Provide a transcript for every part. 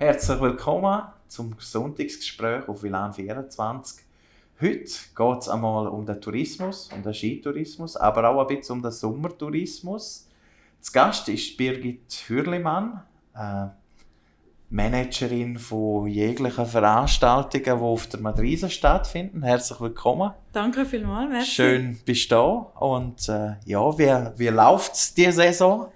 Herzlich willkommen zum Sonntagsgespräch auf WLAN 24. Heute geht es einmal um den Tourismus, um den Skitourismus, aber auch ein bisschen um den Sommertourismus. Zu Gast ist Birgit Hürlimann, Managerin von jeglichen Veranstaltungen, die auf der Madrisa stattfinden. Herzlich willkommen. Danke vielmals, merci. Schön, bist du da. Und wie läuft es diese Saison?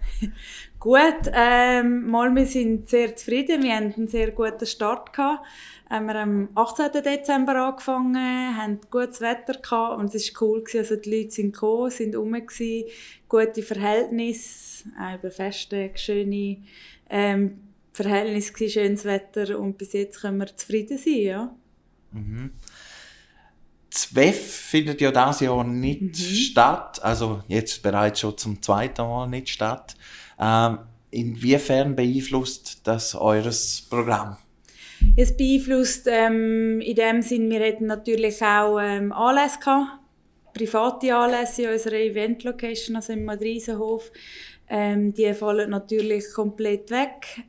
Gut, wir sind sehr zufrieden. Wir hatten einen sehr guten Start gehabt. Wir haben am 18. Dezember angefangen, hatten gutes Wetter gehabt und es war cool. Also die Leute sind gekommen, sind rum gewesen, gute Verhältnisse, auch über Feste, schöne Verhältnisse, schönes Wetter und bis jetzt können wir zufrieden sein, ja. Mhm. Das WEF findet ja dieses Jahr nicht statt, also jetzt bereits schon zum zweiten Mal nicht statt. Inwiefern beeinflusst das eures Programm? Es beeinflusst in dem Sinn, wir hatten natürlich auch Anlässe gehabt, private Anlässe in unserer Event-Location, also im Madrisenhof. Die fallen natürlich komplett weg.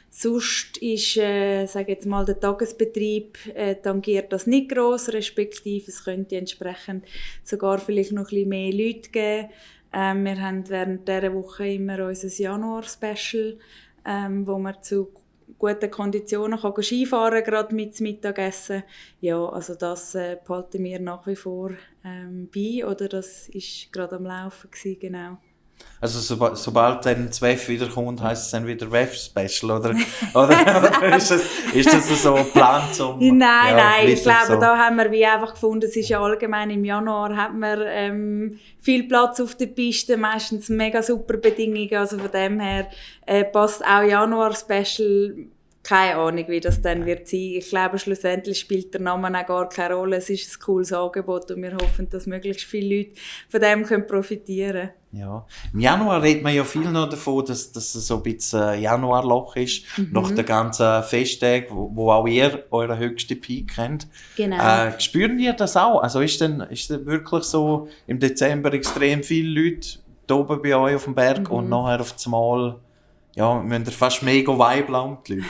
Sonst ist, sage jetzt mal, der Tagesbetrieb tangiert das nicht gross, respektive es könnte entsprechend sogar vielleicht noch ein bisschen mehr Leute geben. Wir haben während dieser Woche immer unser Januar-Special, wo man zu guten Konditionen kann Skifahren, gerade mit Mittagessen. Ja, also das behalten wir nach wie vor bei, oder das war gerade am Laufen gewesen, genau. Also sobald dann das WEF wiederkommt, heisst es dann wieder WEF-Special, oder ist das so geplant? Nein, ich glaube, so. Da haben wir wie einfach gefunden, es ist ja allgemein im Januar, hat man viel Platz auf der Piste, meistens mega super Bedingungen, also von dem her passt auch Januar-Special. Keine Ahnung, wie das dann wird sein. Ich glaube, schlussendlich spielt der Name auch gar keine Rolle. Es ist ein cooles Angebot und wir hoffen, dass möglichst viele Leute von dem profitieren können. Ja. Im Januar redet man ja viel noch davon, dass es so ein bisschen Januarloch ist, nach den ganzen Festtagen, wo auch ihr euren höchsten Peak kennt. Genau. Spüren ihr das auch? Also ist denn wirklich so im Dezember extrem viele Leute da oben bei euch auf dem Berg und nachher auf das Mal müssen ihr fast mega weibeln die Leute?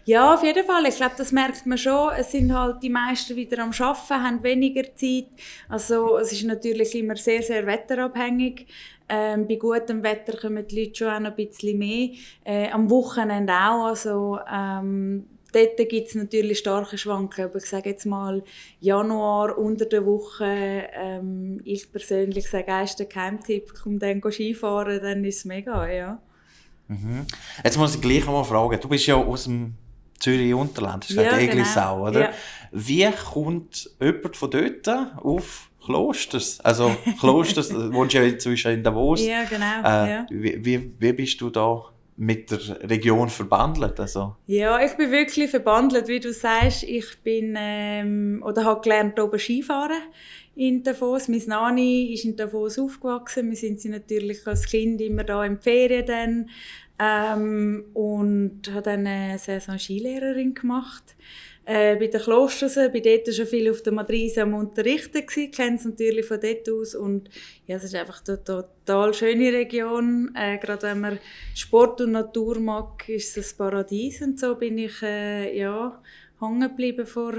Ja, auf jeden Fall. Ich glaube, das merkt man schon. Es sind halt die meisten wieder am Arbeiten, haben weniger Zeit. Also es ist natürlich immer sehr, sehr wetterabhängig. Bei gutem Wetter kommen die Leute schon auch noch ein bisschen mehr. Am Wochenende auch. Also dort gibt es natürlich starke Schwankungen. Aber ich sage jetzt mal, Januar unter der Woche, ich persönlich sage, ist der Geheimtipp, komm dann Skifahren, dann ist es mega, ja. Mhm. Jetzt muss ich gleich einmal fragen, du bist ja aus dem Zürich-Unterland, das ist ja Eglisau, oder? Ja. Wie kommt jemand von dort auf Klosters? Also Klosters, du wohnst ja inzwischen in Davos. Ja, genau. Wie bist du da mit der Region verbandelt? Also? Ja, ich bin wirklich verbandelt, wie du sagst. Ich bin habe gelernt oben Skifahren in Davos. Meine Nani ist in Davos aufgewachsen. Wir sind sie natürlich als Kind immer da in die Ferien dann. Und habe dann eine Saison Skilehrerin gemacht. Bei den Klosters, bin dort schon viel auf der Madrisa am Unterrichten gewesen, kenne es natürlich von dort aus und ja, es ist einfach eine total schöne Region. Gerade wenn man Sport und Natur mag, ist es ein Paradies und so bin ich hängen geblieben vor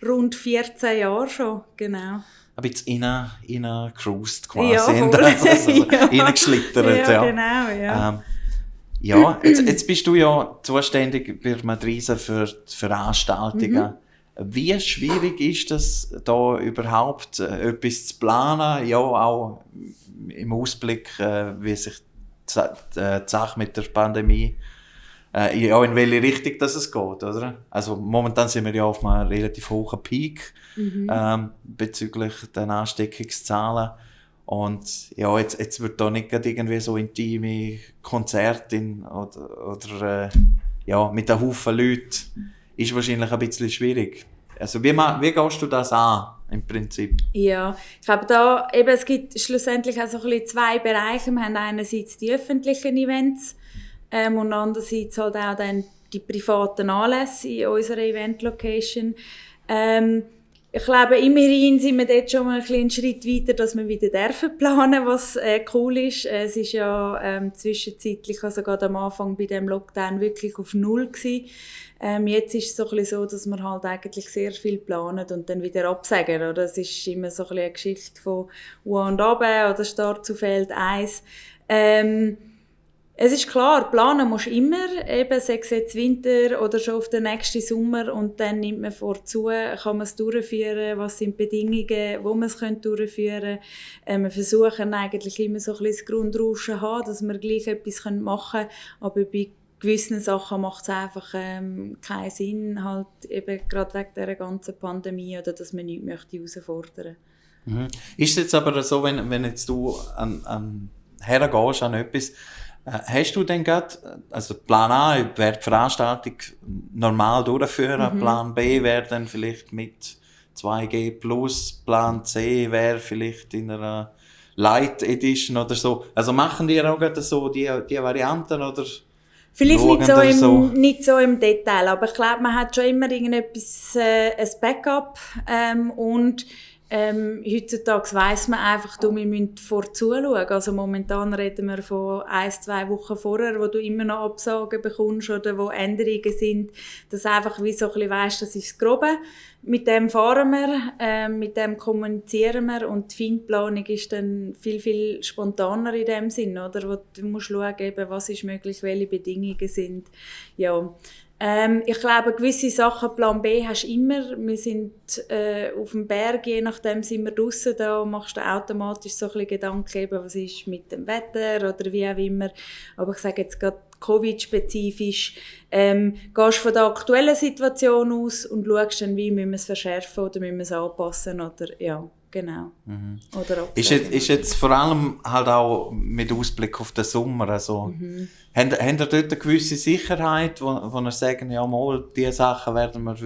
rund 14 Jahren schon, genau. Ein bisschen reingecruised quasi, ja, reingeschlittert. Ja, genau, ja. Ja, jetzt bist du ja zuständig bei Madrisa für die Veranstaltungen. Wie schwierig ist es, da überhaupt etwas zu planen? Ja, auch im Ausblick, wie sich die Sache mit der Pandemie, in welche Richtung das es geht, oder? Also momentan sind wir ja auf einem relativ hohen Peak bezüglich der Ansteckungszahlen. Und ja, jetzt wird da nicht irgendwie so intime Konzerte oder mit einem Haufen Leuten. Ist wahrscheinlich ein bisschen schwierig. Also wie gehst du das an, im Prinzip? Ja, ich glaube es gibt schlussendlich auch so ein bisschen zwei Bereiche. Wir haben einerseits die öffentlichen Events und andererseits halt auch dann die privaten Anlässe in unserer Event-Location. Ich glaube, immerhin sind wir dort schon mal einen Schritt weiter, dass wir wieder planen dürfen, was cool ist. Es ist ja zwischenzeitlich, also gerade am Anfang bei dem Lockdown, wirklich auf Null gewesen. Jetzt ist es so ein bisschen so, dass wir halt eigentlich sehr viel planen und dann wieder absagen. Oder? Es ist immer so ein bisschen eine Geschichte von U und runter oder Start zu Feld 1. Es ist klar, planen musst du immer, eben sei es jetzt Winter oder schon auf den nächsten Sommer, und dann nimmt man vorzu, kann man es durchführen, was sind die Bedingungen, wo man es durchführen kann. Wir versuchen eigentlich immer so ein bisschen das Grundrauschen zu haben, dass wir gleich etwas machen können, aber bei gewissen Sachen macht es einfach keinen Sinn, halt eben gerade wegen dieser ganzen Pandemie oder dass man nichts möchte herausfordern. Mhm. Ist es jetzt aber so, wenn jetzt du hergehst an etwas, hast du denn gerade, also Plan A wäre die Veranstaltung normal durchführen, Plan B wäre dann vielleicht mit 2G+, Plan C wäre vielleicht in einer Light Edition oder so. Also machen die auch gerade so die Varianten oder? Vielleicht nicht so im Detail, aber ich glaube, man hat schon immer irgendetwas, ein Backup, und heutzutage weiss man einfach, wir müssen vorzuschauen. Also momentan reden wir von 1-2 Wochen vorher, wo du immer noch Absagen bekommst oder wo Änderungen sind, dass einfach wie so ein bisschen weisst, das ist das Grobe. Mit dem fahren wir, mit dem kommunizieren wir, und die Feinplanung ist dann viel, viel spontaner in dem Sinn, oder? Wo du musst schauen, eben, was ist möglich, welche Bedingungen sind. Ja. Ich glaube, gewisse Sachen, Plan B hast du immer. Wir sind auf dem Berg, je nachdem sind wir draussen, da machst du automatisch so ein bisschen Gedanken, eben, was ist mit dem Wetter oder wie auch immer. Aber ich sage jetzt gerade Covid-spezifisch, gehst von der aktuellen Situation aus und schaust dann, wie müssen wir es verschärfen oder müssen wir es anpassen oder ja. Genau. Mhm. Oder ist jetzt vor allem halt auch mit Ausblick auf den Sommer, also habt ihr dort eine gewisse Sicherheit, wo ihr sagen, ja mal, diese Sachen werden wir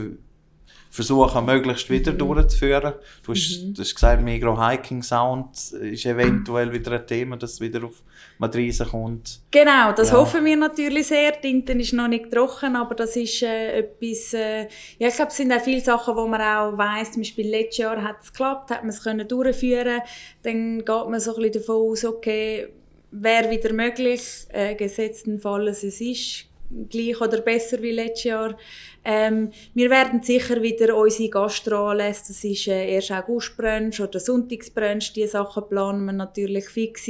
versuchen, möglichst wieder durchzuführen? Du hast gesagt, Migros Hiking Sound ist eventuell wieder ein Thema, das wieder auf Madrasa kommt. Genau, das hoffen wir natürlich sehr. Die Tinte ist noch nicht trocken, aber das ist etwas, ja, ich glaube, es sind auch viele Sachen, wo man auch weiss, zum Beispiel letztes Jahr hat es geklappt, hat man es können durchführen. Dann geht man so ein bisschen davon aus, okay, wäre wieder möglich, gesetzt den Fall, es ist gleich oder besser wie letztes Jahr. Wir werden sicher wieder unsere Gastro-Anlässe, das ist erst Augustbrunch oder Sonntagsbrunch, diese Sachen planen wir natürlich fix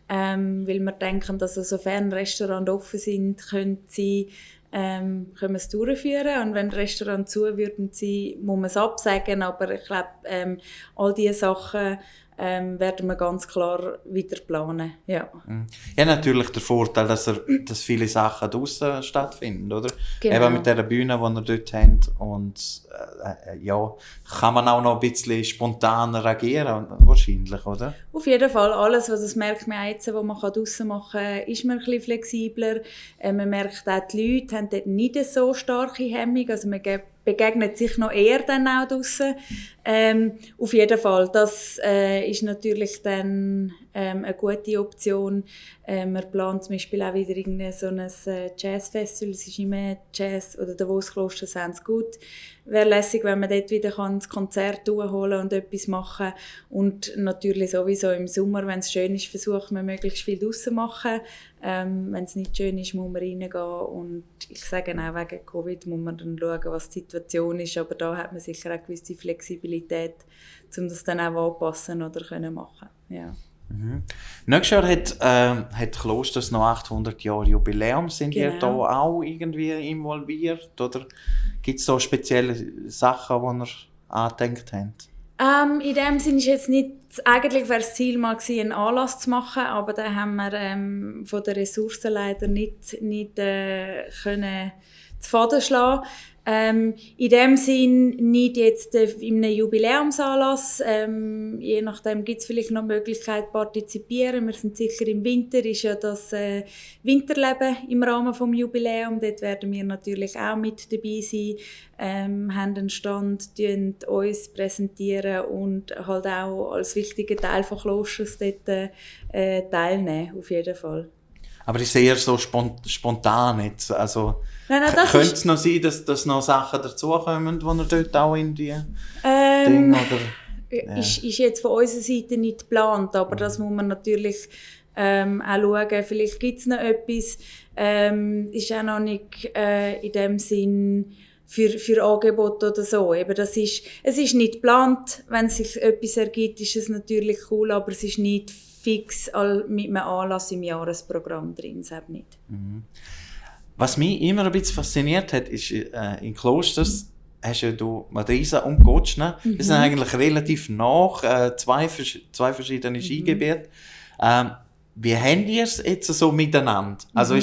ein, weil wir denken, dass sofern Restaurants offen sind, können wir es durchführen. Und wenn Restaurants zu würden sein, muss man es absagen. Aber ich glaube, all diese Sachen werden wir ganz klar wieder planen. Ja. Ja, natürlich der Vorteil, dass viele Sachen draussen stattfinden, oder? Genau. Eben mit dieser Bühne, die ihr dort habt. Und ja, kann man auch noch ein bisschen spontaner agieren, wahrscheinlich, oder? Auf jeden Fall. Alles, was das merkt man jetzt, was man draussen machen kann, ist man ein bisschen flexibler. Man merkt auch, die Leute haben dort nicht so starke Hemmung. Also man begegnet sich noch eher dann auch draussen. Auf jeden Fall. Das ist natürlich dann eine gute Option. Man plant zum Beispiel auch wieder so ein Jazzfestival. Es ist immer Jazz oder Davos-Kloster Sounds gut. Wäre lässig, wenn man dort wieder das Konzert holen und etwas machen. Und natürlich sowieso im Sommer, wenn es schön ist, versucht man möglichst viel draussen zu machen. Wenn es nicht schön ist, muss man reingehen. Und ich sage auch, wegen Covid muss man dann schauen, was die Situation ist. Aber da hat man sicher auch eine gewisse Flexibilität, um das dann auch anpassen oder können machen. Ja. Mhm. Nächstes Jahr hat Klosters noch 800 Jahre Jubiläum. Sind ihr da auch irgendwie involviert? Oder gibt es da spezielle Sachen, die ihr angedenkt habt? In dem Sinne ist jetzt nicht, eigentlich wäre das Ziel mal gewesen, einen Anlass zu machen, aber da haben wir von den Ressourcen leider nicht können zu Faden schlagen. In dem Sinn nicht jetzt in einem Jubiläumsanlass. Je nachdem gibt es vielleicht noch die Möglichkeit zu partizipieren. Wir sind sicher im Winter, ist ja das Winterleben im Rahmen des Jubiläums. Dort werden wir natürlich auch mit dabei sein. Haben einen Stand, uns präsentieren und halt auch als wichtiger Teil von Klosters dort teilnehmen, auf jeden Fall. Aber ist eher so spontan jetzt. Also, Nein, könnte es noch sein, dass noch Sachen dazukommen, die ihr dort auch in die Ähm, Dinge oder... ist jetzt von unserer Seite nicht geplant, aber das muss man natürlich auch schauen. Vielleicht gibt es noch etwas, ist auch noch nicht in dem Sinn für Angebote oder so. Eben, es ist nicht geplant. Wenn sich etwas ergibt, ist es natürlich cool, aber es ist nicht fix mit einem Anlass im Jahresprogramm drin, selbst nicht. Was mich immer ein bisschen fasziniert hat, ist, in Klosters hast du Madrisa und Gotschna. Das sind eigentlich relativ nah, zwei verschiedene Skigebiete. Wie habt ihr es jetzt so miteinander? Also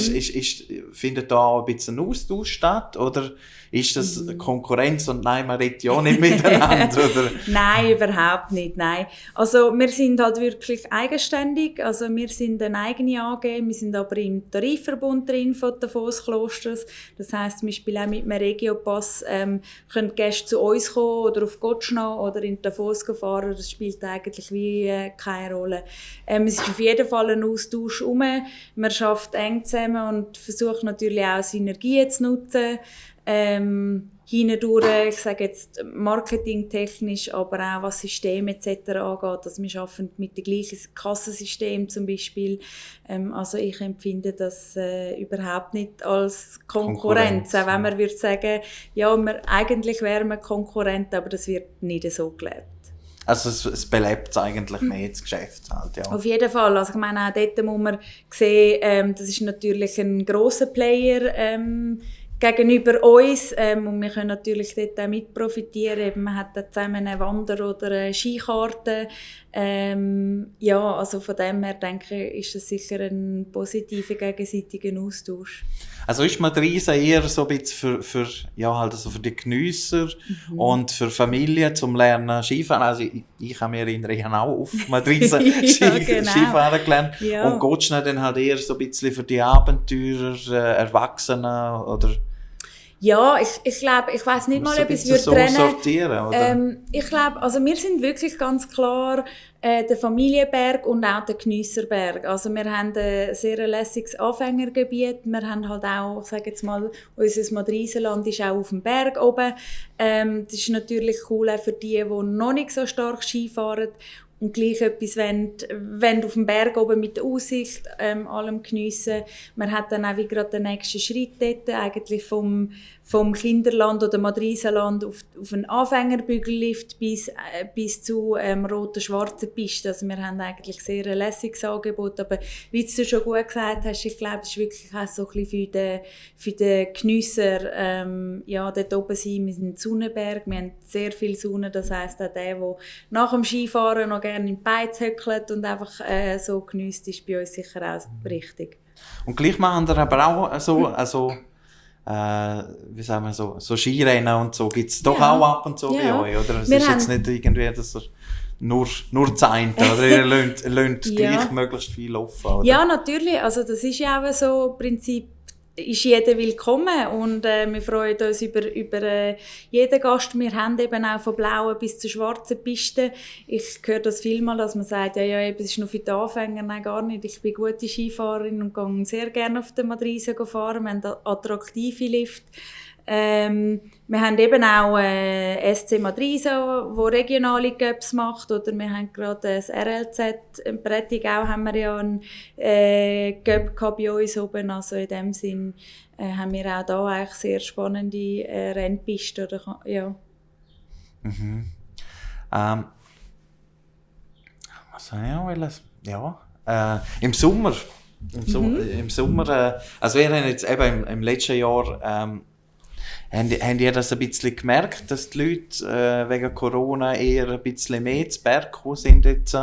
findet da auch ein bisschen Austausch statt? Oder ist das Konkurrenz und nein, man redet ja nicht miteinander? Oder? Nein, überhaupt nicht, nein. Also wir sind halt wirklich eigenständig, also wir sind eine eigene AG, wir sind aber im Tarifverbund drin von Davos Klosters. Das heisst zum Beispiel auch mit einem Regiopass können Gäste zu uns kommen oder auf Gotschna oder in Davos fahren, das spielt eigentlich wie keine Rolle. Es ist auf jeden Fall ein Austausch herum. Man arbeitet eng zusammen und versucht natürlich auch Synergien zu nutzen. Hindurch, ich sage jetzt marketingtechnisch, aber auch was Systeme etc. angeht. Also wir arbeiten mit dem gleichen Kassensystem zum Beispiel. Also ich empfinde das überhaupt nicht als Konkurrenz. Auch wenn man würde sagen, ja, eigentlich wären wir Konkurrent, aber das wird nicht so gelebt. Also es belebt eigentlich mehr das Geschäft halt, ja. Auf jeden Fall. Also ich meine, auch dort muss man sehen, das ist natürlich ein grosser Player gegenüber uns und wir können natürlich dort auch mit profitieren. Man hat da zusammen eine Wander- oder eine Skikarte. Ja, also von dem her denke ich, ist das sicher ein positiver gegenseitiger Austausch. Also ist Madrisa eher so ein bisschen für die Geniesser und für Familien zum Lernen Skifahren. Also ich habe mir in Rehen auch auf Madrisa Skifahren gelernt. Ja. Und Gotschna dann halt eher so ein bisschen für die Abenteurer, Erwachsenen oder... Ja, ich glaube, ich weiss nicht mal, ob ich es trennen sortieren, oder? Ich glaube, also wir sind wirklich ganz klar der Familienberg und auch der Geniesserberg. Also wir haben ein sehr lässiges Anfängergebiet. Wir haben halt auch, ich sage jetzt mal, unser Madrisenland ist auch auf dem Berg oben. Das ist natürlich cool auch für die noch nicht so stark Ski fahren. Und gleich etwas, wenn auf dem Berg oben mit der Aussicht allem geniessen. Man hat dann auch wie gerade den nächsten Schritt dort, eigentlich vom Kinderland oder Madrisenland auf einen Anfängerbügellift bis zu roten, schwarzen Pisten. Also wir haben eigentlich sehr ein lässiges Angebot. Aber wie du schon gut gesagt hast, ich glaube, es ist wirklich auch so ein bisschen für den Geniesser, ja, dort oben sein. Wir sind in Sonnenberg, wir haben sehr viel Sonne. Das heisst auch der nach dem Skifahren noch gerne in die Beiz höckelt und einfach so geniesst, ist bei uns sicher auch richtig. Und gleich machen wir aber auch wie sagen wir so Skirennen und so gibt es doch auch ab und zu bei euch, oder? Es ist jetzt nicht irgendwie, dass ihr nur das eine, oder ihr lasst gleich möglichst viel laufen, oder? Ja, natürlich, also das ist ja auch so, im Prinzip ist jeder willkommen und wir freuen uns über jeden Gast. Wir haben eben auch von blauen bis zu schwarzen Pisten. Ich höre das vielmal, dass man sagt, ja, es ist nur für die Anfänger. Nein, gar nicht. Ich bin gute Skifahrerin und gehe sehr gerne auf der Madrisa fahren. Wir haben attraktive Lifte. Wir haben eben auch SC Madrisa, wo regionale Cups macht, oder wir haben gerade das RLZ in Prättigau haben wir ja einen Cup bei uns oben, also in dem Sinn haben wir auch da eigentlich sehr spannende Rennpisten, oder, ja. Was soll ich auch wollen? Ja, im Sommer, also wir haben jetzt eben im letzten Jahr habt ihr das ein bisschen gemerkt, dass die Leute wegen Corona eher ein bisschen mehr zu Berg gekommen sind jetzt,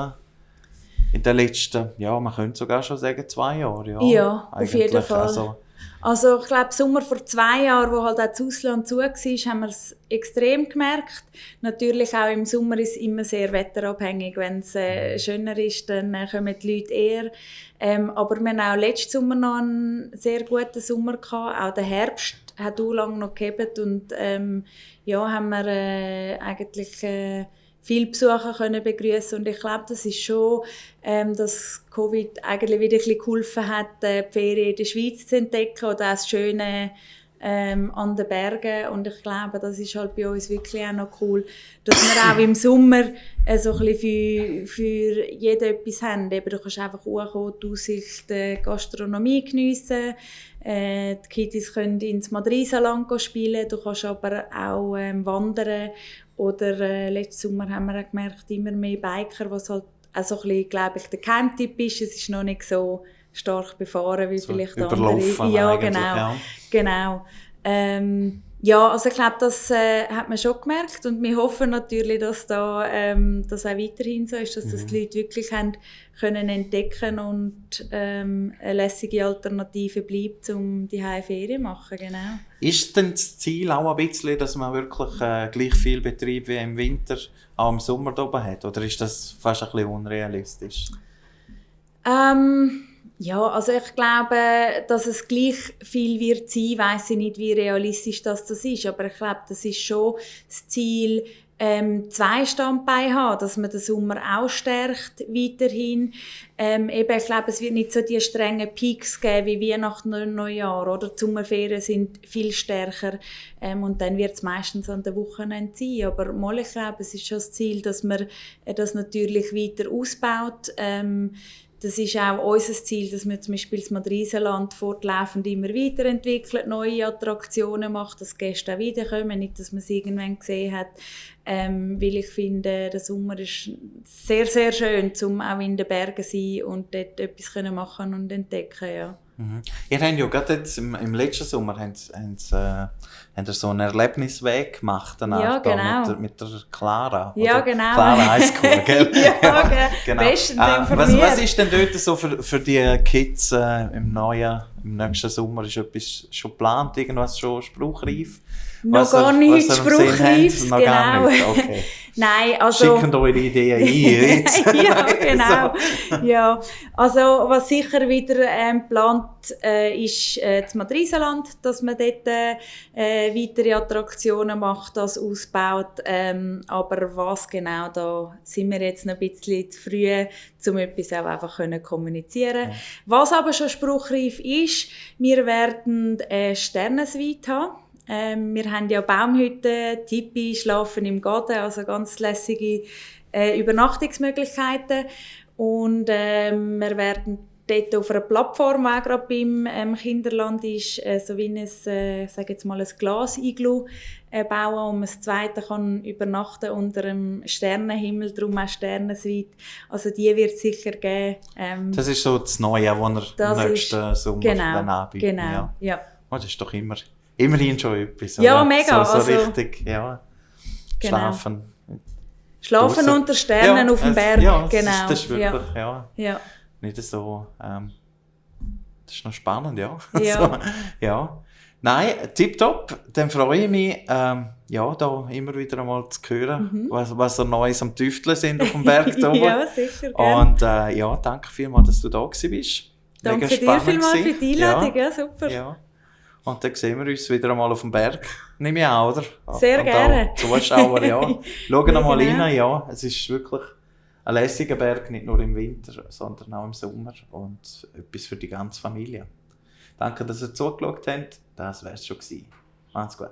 in den letzten, ja, man könnte sogar schon sagen 2 Jahre. Ja, auf jeden Fall. Also ich glaube, Sommer vor 2 Jahren, wo halt auch das Ausland zu war, haben wir es extrem gemerkt. Natürlich auch im Sommer ist es immer sehr wetterabhängig. Wenn es schöner ist, dann kommen die Leute eher. Aber wir haben auch letzten Sommer noch einen sehr guten Sommer gehabt. Auch der Herbst hat auch lange noch gehabt und ja, haben wir eigentlich viele Besucher können begrüßen. Und ich glaube, das ist schon, dass Covid eigentlich wieder ein bisschen geholfen hat, die Ferien in der Schweiz zu entdecken oder auch das Schöne an den Bergen. Und ich glaube, das ist halt bei uns wirklich auch noch cool, dass wir auch im Sommer so ein bisschen für jeden etwas haben. Eben, du kannst einfach hochkommen, die Aussicht der Gastronomie geniessen. Die Kiddies können ins Madrisaland spielen, du kannst aber auch wandern. Oder letzten Sommer haben wir auch gemerkt, immer mehr Biker, was halt auch so ein bisschen, glaube ich, der Geheimtipp ist. Es ist noch nicht so stark befahren wie so vielleicht andere. Ja, genau. Ja. Genau. Ja, also ich glaube, das hat man schon gemerkt und wir hoffen natürlich, dass da das auch weiterhin so ist, dass das die Leute wirklich haben können entdecken und eine lässige Alternative bleibt, um die Ferien zu machen, genau. Ist denn das Ziel auch ein bisschen, dass man wirklich gleich viel Betrieb wie im Winter auch im Sommer da oben hat, oder ist das fast ein bisschen unrealistisch? Ja, also ich glaube, dass es gleich viel wird sein, weiss ich nicht, wie realistisch das ist, aber ich glaube, das ist schon das Ziel, 2 Standbeine haben, dass man den Sommer auch stärkt weiterhin. Eben, ich glaube, es wird nicht so die strengen Peaks geben wie Weihnachten und Neujahr, oder? Die Sommerferien sind viel stärker und dann wird es meistens an den Wochenenden sein. Aber mal, ich glaube, es ist schon das Ziel, dass man das natürlich weiter ausbaut. Das ist auch unser Ziel, dass wir zum Beispiel das Madrisaland fortlaufend immer weiterentwickelt, neue Attraktionen macht, dass Gäste auch wiederkommen, nicht, dass man es irgendwann gesehen hat. Weil ich finde, der Sommer ist sehr, sehr schön, um auch in den Bergen zu sein und dort etwas machen und entdecken, ja. Ihr habt ja gerade jetzt im letzten Sommer so einen Erlebnisweg gemacht, ja, genau. mit der Clara. Ja, genau. Clara High School, gell? Ja, genau. Bestens informiert. Was ist denn dort so für die Kids im nächsten Sommer? Ist etwas schon geplant, irgendwas schon spruchreif? Noch gar nicht spruchreif, genau. Gar nicht. Okay. Nein, also... Schicken eure Ideen ein jetzt. Ja, genau. So. Ja. Also, was sicher wieder geplant ist das Madrisaland, dass man dort weitere Attraktionen macht, das ausbaut. Aber was genau, da sind wir jetzt noch ein bisschen zu früh, um etwas auch einfach kommunizieren. Ja. Was aber schon spruchreif ist, wir werden eine Sternensuite haben. Wir haben ja Baumhütten, Tipi, Schlafen im Garten, also ganz lässige Übernachtungsmöglichkeiten. Und wir werden dort auf einer Plattform, die gerade beim Kinderland ist, so wie ein Glas-Iglu bauen, wo man das zweite kann übernachten unter einem Sternenhimmel, darum auch Sternensuite. Also die wird es sicher geben. Das ist so das Neue, was er nächsten Sommer dann anbietet. Genau, ja. Oh, das ist doch immerhin schon etwas. Ja, mega. So richtig, ja. Genau. Schlafen unter Sternen auf dem Berg. Ja, genau. Das ist wirklich, ja. Nicht so, das ist noch spannend, ja. Ja. So, ja. Nein, tipptopp. Dann freue ich mich, da immer wieder einmal zu hören, was so Neues am Tüfteln sind auf dem Berg da oben. Ja, sicher, gerne. Und danke vielmals, dass du da bist. Danke dir vielmals für die Einladung, ja super. Ja. Und dann sehen wir uns wieder einmal auf dem Berg. Nehme ich auch, oder? Sehr gerne. Zuschauer, ja. Schauen einmal rein, ja. Es ist wirklich ein lässiger Berg, nicht nur im Winter, sondern auch im Sommer. Und etwas für die ganze Familie. Danke, dass ihr zugeschaut habt. Das wär's schon gewesen. Macht's gut.